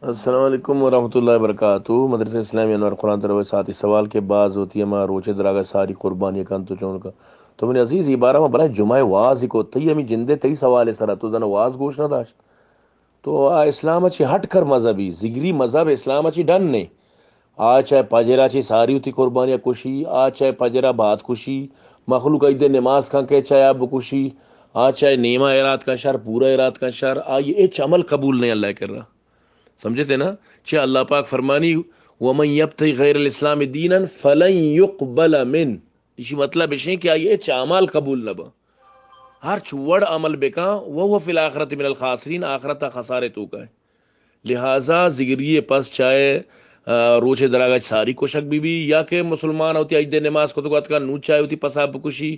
السلام علیکم ورحمۃ اللہ وبرکاتہ۔ مدرسہ اسلامی انوار قرآن تروے ساتھی سوال کے بعض ہوتی ہے، ہمارا روچے دراگا ساری قربانی کن تو چون کا؟ تو منی عزیز، یہ بارہ ما بلائیں جمعہ واز کو تئی ہمیں جندے تئی سوال سرا تو دن واز گوش نہ داشت۔ تو آ اسلام چی ہٹ کر مذہبی، زگری مذہب اسلام چی ڈن نے۔ آ چاہے پجرا چی ساری ہوتی قربانی کشی، آ چاہے پجرا بات کشی، مخلوق عید نماز کن کے چاہے آ بکشی، آ چاہے نیما ارات کن شر، پورا ارات کن شر، آ یہ اچ عمل قبول نہیں اللہ کر رہا۔ سمجھتے نا؟ چہ اللہ پاک فرمانی، ومن یبتغ غیر الاسلام دینا فلن یقبل من۔ اسی مطلب اشیں کہ آئی اچ اعمال قبول نہ با۔ ہرچ وڑ عمل بکاں، وہو فی الآخرۃ من الخاسرین، آخرت خسارے توکا ہے۔ لہذا زگری پس چاہے، آ، روچے دراگا ساری کشک بی بی، یا کہ مسلمان ہوتی عید نماز کو تو اتکا نو چاہے ہوتی پسا بکشی،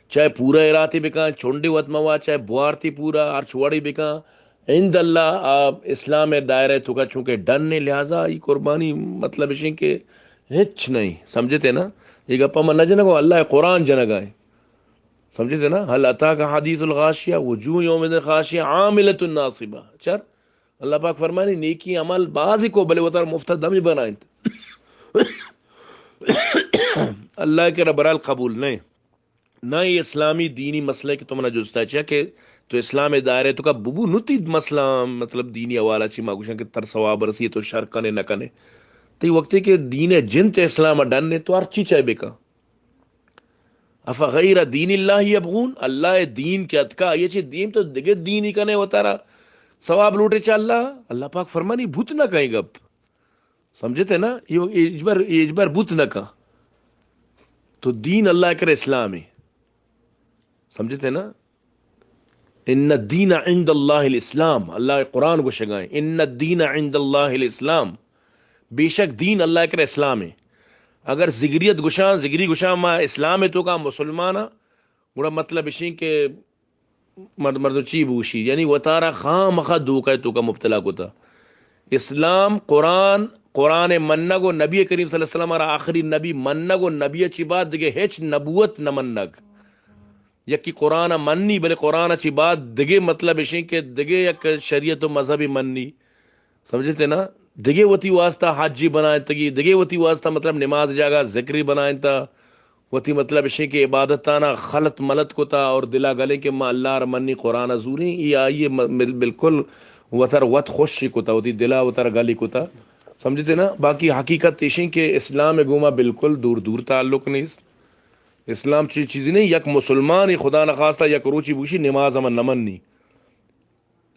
چاہے پورا اراتے بکاں، چونڈے وت موا، چاہے بوارتی پورا، ہرچ وڑی بکاں، عند اللہ آ اسلام دائرہ توکا چونکہ ڈن نے، لہذا ای قربانی مطلب اشیں کہ ہچ نہیں۔ سمجھتے نا؟ یہ گپا من نہ جنگو، اللہ قرآن جنگا ہے۔ سمجھتے نا؟ هل اتاك حديث الغاشية وجوه يومئذ خاشعة عاملة ناصبة۔ چر؟ اللہ پاک فرمانی، نیکی عمل بازی کو بلے وتر مفت دمی بنائیں۔ اللہ کے رب رال قبول نہیں۔ نہ یہ اسلامی دینی مسئلہ کہ تو منا جستا چیا کہ تو اسلام دائرے توکا ببو نتی مسئلہ، مطلب دینی حوالہ چی ما گوشن کہ تر ثواب رسی تو شر کنے نہ کنے۔ تی وقتی کہ دین جنت اسلام ڈن نے تو ہر چی چاہے بکا۔ افغیر دین اللہ یبغون، اللہ دین کے اتکا، یہ چی دین تو دگے دینی کنے وتارا ثواب لوٹے چا اللہ۔ اللہ پاک فرمانی بھوت نہ کہیں گپ۔ سمجھتے نا؟ یہ اجبر، یہ اجبر بوت نہ کا۔ تو دین اللہ کر اسلام ہے۔ سمجھتے نا؟ ان الدین عند اللہ الاسلام، اللہ قرآن کو شگائیں، ان الدین عند اللہ الاسلام، بے شک دین اللہ کر اسلام ہے۔ اگر زگریت گشان، زگری گشان ما اسلام ہے تو کا مسلمان ہاں، گڑا مطلب اشیں کہ مرد، مردم چی بوشی؟ یعنی وتارا خام خا دھوکہ توکا مبتلا کتا۔ اسلام، قرآن، قرآن منگ و نبی کریم صلی اللہ علیہ وسلم را آخری نبی منگ و نبی چی بعد دگے ہچ نبوت نہ منگ۔ یکی قرآن منی، بلے قرآن چی بعد دگے مطلب اشیں کہ دگے یک شریعت و مذہبی منی۔ سمجھتے نا؟ دگے وتی واسطہ حجی بنائیں تگی، دگے وتی واسطہ مطلب نماز جاگا ذکری بنائیں تا۔ وتی مطلب اشیں کہ عبادتانا خلط ملط کتا اور دلا گلیں کہ ما اللہ را منی قرآن زوریں، یہ آئیے م-، بل-، بالکل وتر وت خوش کتا، وتی دلا وتر گلی کتا۔ سمجھتے نا؟ باقی حقیقت اشیں کہ اسلام گوما بالکل دور دور تعلق نیست۔ اسلام چی چیزی نہیں، یک مسلمانی خدا نخواستہ یک روچی بوشی نماز ہم نمنی۔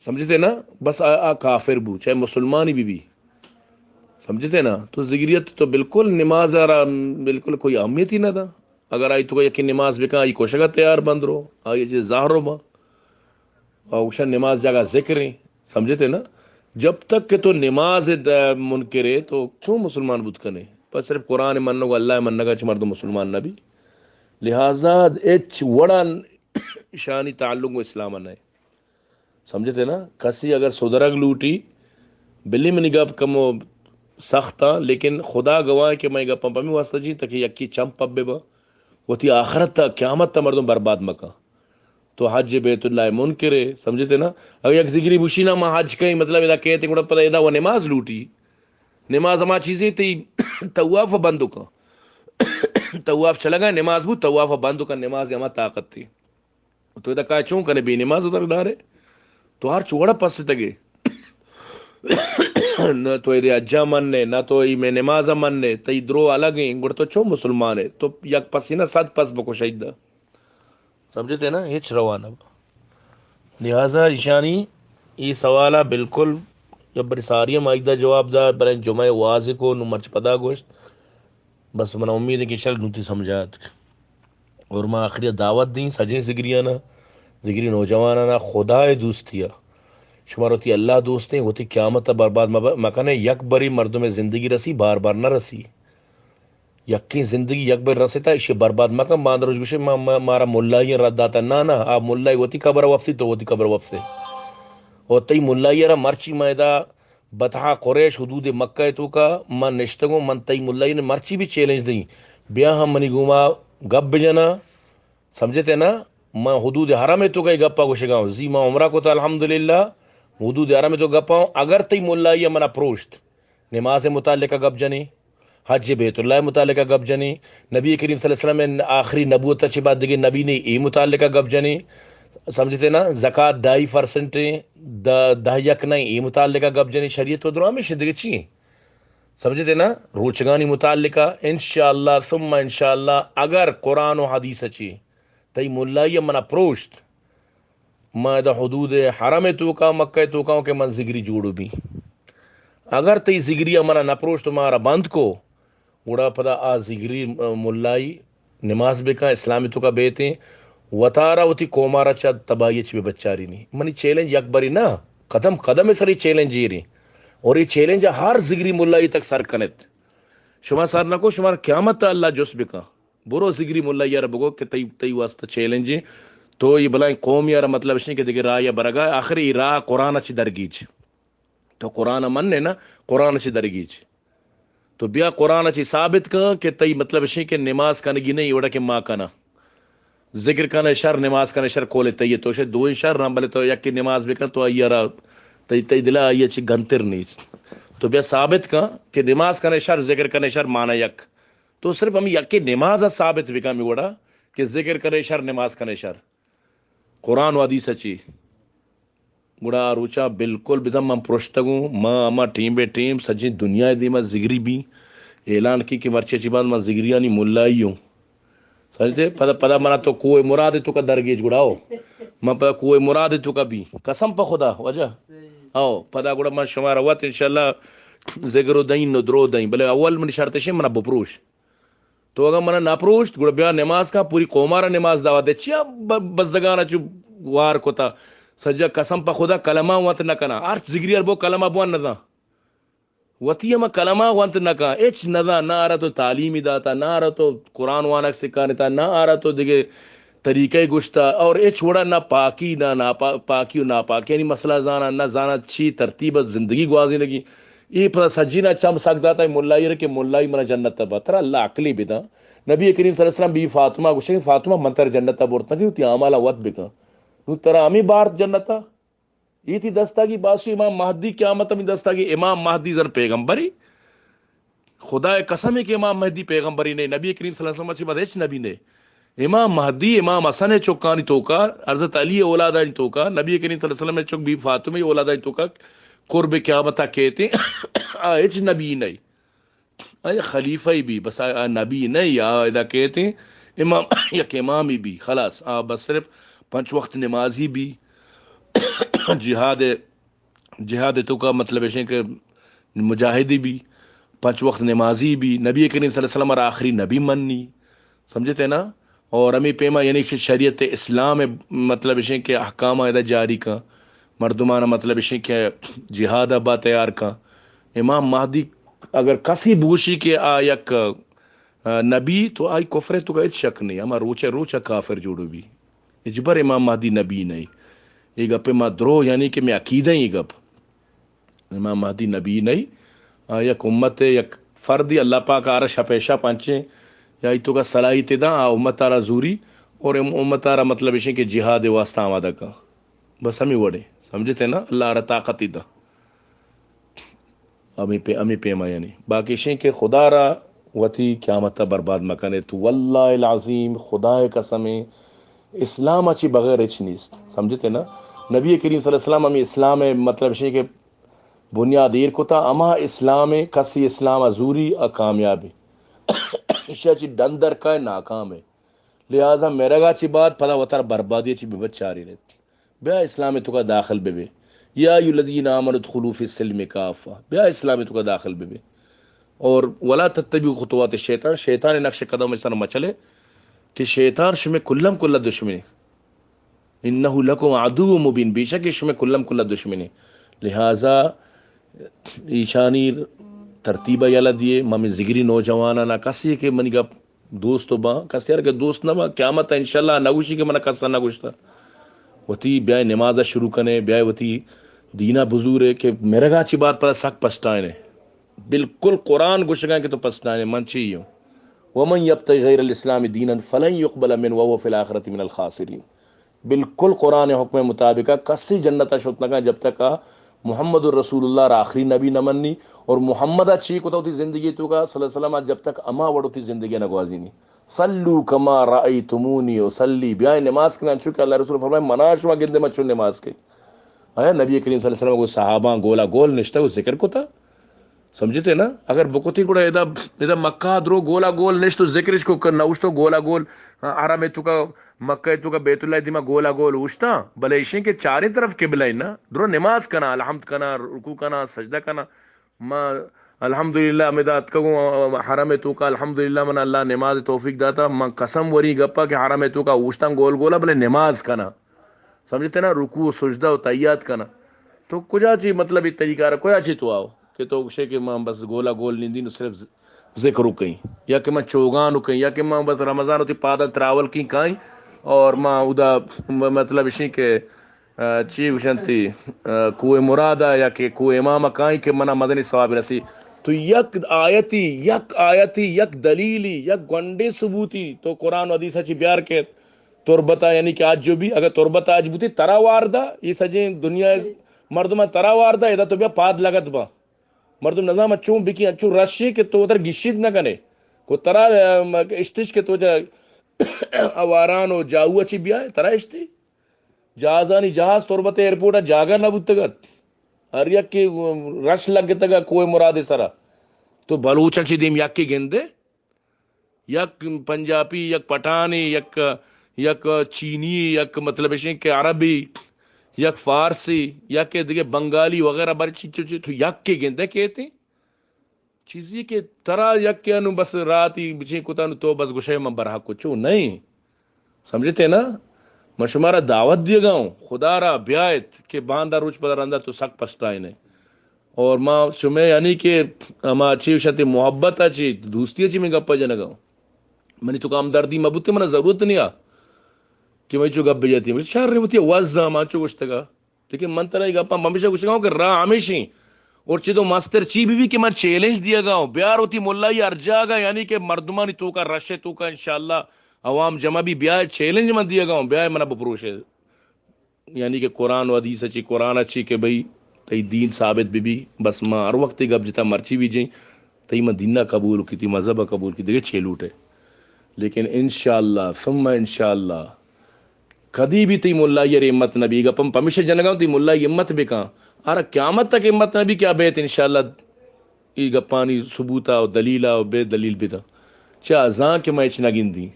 سمجھتے نا؟ بس آ، آ کافر بو، چاہے مسلمانی بی بی۔ سمجھتے نا؟ تو زگریت تو بالکل نماز را بالکل کوئی اہمیت ہی نہ دا۔ اگر آئی تو یکی نماز بکن، آئی کوشگا تیار بند رو، آئی چیز ظاہر رو با۔ آ اوشا نماز جاگا ذکر ہیں۔ سمجھتے نا؟ جب تک کہ تو نماز د-، منکرے تو چون مسلمان بوت کنے؟ بس صرف قرآن منگ و اللہ منگا چہ مردم مسلمان نہ بی۔ لہذا اچ وڑا شانی تعلق و اسلام نہ ہے۔ سمجھتے نا؟ کسی اگر سدرگ لوٹی، بلی منی گپ کمو سخت آں، لیکن خدا گواہ کہ میں گپاں پمی واسطہ جی تاکہ یکی چم پب بہ با، وتی آخرت تا قیامت تا مردم برباد مکا۔ تو حج بیت اللہ منکرے، سمجھتے نا؟ اگر یک زگری بوشی نا ما حج کہیں، مطلب ادا کہتے گڑا پتہ ادا وہ نماز لوٹی۔ نماز ہما چیزیں تی طواف بندو کا۔ طواف چلگا نماز بو، طواف بندو کا، نماز ہما طاقت تی۔ تو ادا کائے چون کنے بے نماز اتر دارے؟ تو ہر چوڑا پس تگے۔ نہ تو اے حجا من نے، نہ تو ای میں نماز من نے، تئی درو الگ ہیں، گڑ تو چون مسلمان ہے؟ تو یک پسی نہ صد پس بکو شہید دا۔ سمجھتے نا؟ ہچ روانہ با۔ لہذا ایشانی ای سوالہ بالکل جبر ساری ہم آئی دا جواب دا، برای جمعہ واضح کو نو مرچ پدا گوشت۔ بس منا امید ہے کہ شل نوتی سمجھات۔ اور ما آخری دعوت دیں سجیں زگریانا، زگری نوجوانانا، خدا دوستیا۔ شما وتی اللہ دوستیں، وتی قیامت برباد مب-، مکنے۔ یک بری مردم زندگی رسی، بار بار نہ رسی۔ یکیں زندگی یک بر رسیتا، ایشی برباد مکن، باند روچ گوشے ما، ما، مارا ملائی رد داتا۔ نہ، نہ، آ ملائی وتی قبر وپسی، تو وتی قبر وپسے۔ اور تئی ملائی را مرچی ما ادا بطحا قریش حدود مکہ توکا من نشتگوں، من تئی ملائی نے مرچی بھی چیلنج دیں، بیا ہم منی گوما گپ بجنا، سمجھتے نا؟ من حدود حرم توکا یہ گپا گوشگاؤں، زی ما عمرہ کو تا الحمدللہ، حدود حرم تو گپاں، اگر تئی ملائی منا پروشت، نماز متعلقہ گپ جنی، حج بیت اللہ متعلقہ گپ جنی، نبی کریم صلی اللہ علیہ وسلم آخری نبوت چی بعد دیگه نبی نے، ای متعلقہ گپ جنی، سمجھتے نا؟ زکات ڈھائی پرسنٹ، دہ، دہ یک نہیں، ای متعلقہ گپ جنی، شریعت و درو ہمیشہ دیگه چی؟ سمجھتے نا؟ روچگانی متعلقہ انشاءاللہ ثم انشاءاللہ اگر قرآن و حدیث چی تئی ملائی منا پروشت، ما ادا حدود حرم توکا، مکہ توکا ہوں کہ من زگری جوڑو بی۔ اگر تئی زگری منا نہ پروشت و مارا بند کو، گڑا پدا آ زگری، آ، ملائی نماز بکن، اسلام توکا بیتیں، وتارا وتی قومارا چا تباہی چی بے بچارینی۔ منی چیلنج یک بری نہ، قدم قدم سر ای چیلنج ایری۔ اور ای چیلنج ہر زگری ملائی تک سر کنت۔ شما سر نہ کو، شما قیامت تا اللہ جست بکن۔ برو زگری ملائی یار بگو کہ تئی، تئی واسطہ چیلنج ہے۔ تو یہ بلائیں قوم یار مطلب اشیں کہ دیگه راہ یا برگا، آخر ای راہ قرآن چی درگیج۔ تو قرآن من نے نا، قرآن چی درگیج۔ تو بیا قرآن چی ثابت کن کہ تئی مطلب اشیں کہ نماز کنگی نہیں، وڑا کہ ما کنا۔ ذکر کنے شر، نماز کنے شر، کول تئی تو شے دوئیں شر ہم، بلے تو یکی نماز بکن تو آئی را تئی، تئی دلا آئی چی گنتر نیست۔ تو بیا ثابت کن کہ نماز کنے شر، ذکر کنے شر، معنی یک۔ تو صرف ہم یکی نماز ثابت بکن ہمیں وڑا کہ ذکر کنے شر، نماز کنے شر۔ قرآن و حدیث چی؟ گڑا آ روچا بالکل بزاں من پرشتگوں، ما ہما ٹیم بے ٹیم سجیں دنیا ء دیما زگری بی، اعلان کی کہ مرچی چی بعد من زگریانی ملائی ہوں۔ سمجھتے؟ پدا، پدا منا تو کوہ مراد تو کا درگیج گڑا ہو۔ من پدا کوہ مراد تو کا بی۔ قسم پہ خدا، واجہ۔ او، پدا گڑا من شمارا وت انشاءاللہ زگر و دئیں نو درو دئیں۔ بلے اول منی شرط شے منا بپروش۔ تو اگاں منا نہ پروشت، گڑا بیا نماز کن، پوری قومارا نماز دعوت دے۔ چیا ب-، بزگانا چو وار کتا؟ سجا قسم پہ خدا کلمہ وانت نہ کنا۔ ہرچ زگری ار بو کلمہ بوان نہ داں۔ وتی ہما کلمہ وانت نہ کن۔ ہچ نہ داں، نہ آرا تو تعلیمی داتا، نہ آرا تو قرآن وانک سکھانتا، نہ آرا تو دگہ طریقہ گوشتا، اور ہچ وڑا نہ پاکی، نہ ناپا-، پاکی و ناپاکی یعنی مسئلہ زانا، نہ زانا چی ترتیب زندگی گوازینگی۔ اے پدا سجینا چم سک داتا اے ملائی رے کہ ملائی منا جنت ء بر۔ ترا اللہ عقلی بداں۔ نبی کریم صلی اللہ علیہ وسلم بی فاطمہ گوشتگ، فاطمہ من ترا جنت ء برتاں کہ وتی اعمال ء وت بکن۔ نو ترا ہمیں بارت جنت ء؟ اے تی دستاگی باسو امام مہدی قیامت ہمیں دستاگی امام مہدی زن پیغمبری؟ خدا قسم ہے کہ امام مہدی پیغمبری نہیں، نبی کریم صلی اللہ علیہ وسلم چی بعد ہچ نبی نہیں۔ امام مہدی، امام حسن ء چکانی توکا، حضرت علی ء اولادانی توکا، نبی کریم صلی اللہ علیہ وسلم ء چک بی فاطمہ ء اولادانی توکا قرب قیامت ء کیت، آ ہچ نبی نئے۔ آ یک خلیفہ ای بی، بس آ، آ نبی نئے، آ ادا کیت امام، یک امامی بی، خلاص۔ آ بس صرف پنچ وقت نمازی بی، جہاد، جہاد توکا مطلب ایشیں کہ مجاہدی بی، پنچ وقت نمازی بی، نبی کریم صلی اللہ علیہ وسلم را آخری نبی منی، سمجھتے نا؟ اور ہمیں پیما یعنی کہ شریعت اسلام مطلب ایشیں کہ احکام ادا جاری کن، مردمان مطلب ایشیں کہ جہاد با تیار کن۔ امام مہدی اگر کسی بوشی کہ آ یک، آ، نبی تو آئی کفر توکا ہچ شک نہیں، ہما روچ روچ کافر جوڑو بی۔ ہچبر امام مہدی نبی نہیں۔ اے گپ ما درو یعنی کہ میں عقیدہ اے گپ۔ امام مہدی نبی نہیں، آ یک امت ء یک فردی، اللہ پاک آرا شپ ء شپ انچیں یا ای توکا صلاحیت داں، آ امت آرا زوری اور ام-، امت آرا مطلب ایشیں کہ جہاد واسطہ آمادہ کن۔ بس ہمیں وڑے، سمجھتے نا؟ اللہ آرا طاقت داں۔ ہمیں پہ-، ہمیں پیما یعنی۔ باقی ایشیں کہ خدا را وتی قیامت برباد مکنے تو واللہ العظیم، خدا قسم، اسلام چی بغیر ہچ نیست۔ سمجھتے نا؟ نبی کریم صلی اللہ علیہ وسلم ہمیں اسلام مطلب ایشیں کہ بنیاد ایر کتا، ہما اسلام ء کسی اسلام ء زوری ء کامیاب ء۔ ایشی ء چہ ڈن در کائے ناکام ء۔ لہذا مرگ ء چہ بعد پدا وتارا بربادی ء چہ بہ بچارینیت۔ بیا اسلام ء توکا داخل بہ بے۔ یا ایھا الذین آمنوا ادخلوا فی السلم کافہ۔ بیا اسلام ء توکا داخل بہ بے۔ اور ولا تتبعوا خطوات الشیطان، شیطان ء نقش قدم ء سر مچلے کہ شیطان شمے کلم کلا دشمنے۔ انہ لکم عدو مبین، بے شک شمے کلم کلا دشمنے۔ لہذا ایشانی ترتیب یلا دیے، ممی زگری نوجوانانا کسی کہ منی گپ دوست و باں، کسی ہر کہ دوست نہ باں، قیامت انشاءاللہ نہ گوشی کہ منا کسا نہ گوشتا۔ وتی بیائے نماز شروع کنے، بیائے وتی دینا بزورے کہ مرگا چی بات پر سک پسٹائنے۔ بالکل قرآن گوشگا کہ تو پسٹائنے، من چی ہوں۔ ومن یبتغ غیر الاسلام دینا فلن یقبل منه وهو فی الآخرة من الخاسرین۔ بالکل قرآن حکم مطابق کسی جنت شت نہ کن جب تک محمد رسول اللہ را آخری نبی نہ منی، اور محمد چی کتا وتی زندگی توکا صلی اللہ علیہ وسلم، جب تک اما وڑ وتی زندگی نہ گوازینی۔ صلوا کما رأیتمونی اصلی، بیائے نماز کنان، چونکہ اللہ رسول فرمائے، منا شما گندے من چون نماز کئی۔ آیا نبی کریم صلی اللہ علیہ وسلم کو صحابہ گولا گول نشتہ و ذکر کتا؟ سمجھتے نا؟ اگر بکتی گڑا ادا، ادا مکہ درو گولا گول نشت و ذکرش کو کر نہ اوشتو گولا گول، ہاں، حرم توکا، مکہ توکا، بیت اللہ دیما گولا گول اوشتا، بلے ایشیں کہ چاریں طرف قبلہ نا، درو نماز کنا، الحمد کنا، رکوع کنا، سجدہ کنا۔ ما الحمدللہ ہمدا اتکگوں حرم توکا، الحمدللہ من اللہ نماز توفیق داتا، من قسم وری گپا کہ حرم توکا اوشتاں گول گولا، بلے نماز کنا۔ سمجھتے نا؟ رکوع و سجدہ و تحیات کنا۔ تو کجا چی مطلب ای طریقہ را کجا چی تو آؤ کہ تو گشے کہ من بس گولا گول نندین و صرف ذ-، ذکر و کئیں، یا کہ من چوگان و کئیں، یا کہ من بس رمضان وتی پاداں تراول کئیں کائیں اور من ادا م-، مطلب اشیں کہ، آ، چی گوشنتی، آ، کوہ مراد یا کہ کوہ امام کائیں کہ منا مزنی ثواب رسی۔ تو یک آیتی، یک آیتی، یک دلیلی، یک گونڈیں ثبوتی تو قرآن و حدیث چی بیار کیت۔ تربتا یعنی کہ آج جو بھی، اگر تربتا آج بوتی ترا واردا، یہ سجیں دنیا مردم ترا واردا، ادا تو بیا پاد لگت با۔ مردم نظام چون بکی، انچو رشی کہ تو ادھر گشید نہ کنے۔ کو ترا، ام، اشتش کہ تو جا اواران و جاؤ چی بیائے، ترا اشتی۔ جہازانی جہاز تربت ایئرپورٹ جاگہ نہ بوتگت۔ ہر یک کہ رش لگتگا کوہ مراد سرا۔ تو بلوچاں چی دیم یک کے گندے؟ یک پنجابی، یک پٹھانی، یک، یک چینی، یک مطلب اشیں کہ عربی، یک فارسی، یک دگہ بنگالی وغیرہ بر چی چی چی تو یک کے گندے کہتے؟ چیزی کہ ترا یک کے انو بس راتی بچیں کتا نو تو بس گشے من برحق کو چو نہیں۔ سمجھتے نا؟ من شمارا دعوت دیگا ہوں، خدا را بیایت کہ باندا روچ پدا رندا تو سک پشتائنے۔ اور ما شمے یعنی کہ ہما چی شتی محبت چی دوستی چی میں گپا جنگا ہوں۔ منی تو کام دردی مبوتے، منا ضرورت نہیں آ کہ میں چو گپ بجاتی۔ شر وتی وزا ما چو گشتگا۔ لیکن من ترا یہ گپا ہمیشہ گشتگا ہوں کہ راہ ہمیشی اور چی تو مستر چی بھی بھی کہ من چیلنج دیگا ہوں۔ بیار وتی ملائی ہر جاگا، یعنی کہ مردمانی توکا رشے توکا انشاءاللہ عوام جمع بھی بیائے، چیلنج من دیگا ہوں، بیائے منا بپروشے۔ یعنی کہ قرآن و حدیث چی، قرآن چی کہ بھئی تئی دین ثابت بی بی، بس ما ہر وقت گپ جتا مرچی بھی جیں، تئی من دینا قبول کی، تئی مذہب قبول کی، دیگه چے لوٹے۔ لیکن انشاءاللہ، ثم انشاءاللہ، کدی بھی تئی ملائی ہمت نہ بی، گپم پمیشہ جنگا تئی ملائی ہمت بکاں، ارا قیامت تک ہمت نہ بی، کیا بیت انشاءاللہ۔ ای گپانی ثبوتا و دلیلا و بے دلیل بدا۔ چا زان کہ ما ہچ نہ گندی۔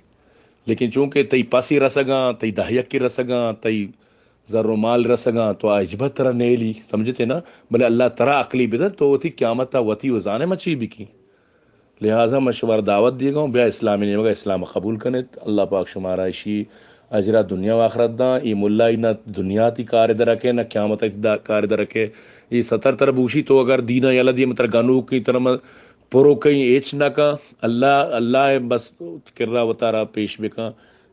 لیکن چونکہ تئی پسی رسگاں، تئی دہیکی رسگاں، تئی زر و مال رسگاں، تو آ ہچبر ترا نیلی، سمجھتے نا؟ بلے اللہ ترا عقلی بدن، تو وتی قیامتا وتی و زانے ما چی بکی۔ لہذا من شمارا دعوت دیگا ہوں، بیا اسلامی نیمگا اسلام قبول کنیت۔ اللہ پاک شمارا اشی اجرا دنیا و آخرت داں۔ ای ملائی نہ دنیا تی کار درکے، نہ قیامت تی دا-، کار درکے۔ ای ستر تر بوشی تو اگر دینا یلا دی متر گنوک کی تر من پرو کئی ہچ نہ کن۔ اللہ، اللہ بس کرا وتارا پیش بکن۔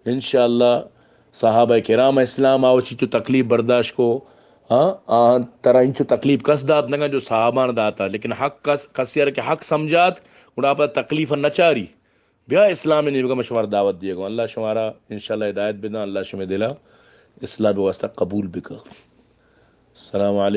انشاءاللہ صحابہ کرام اسلام آو چی چو تکلیف برداشت کو، ہاں، آ ترا انچو تکلیف کس دات نگا جو صحابان داتا، لیکن حق کس، کسی ہر کہ حق سمجھات، گڑا پہ تکلیف نہ چاری۔ بیا اسلام نیمگا من شمار دعوت دیگا۔ اللہ شمارا انشاءاللہ ہدایت بدن، اللہ شمے دلا اسلام واسطہ قبول بکا۔ السلام علیکم۔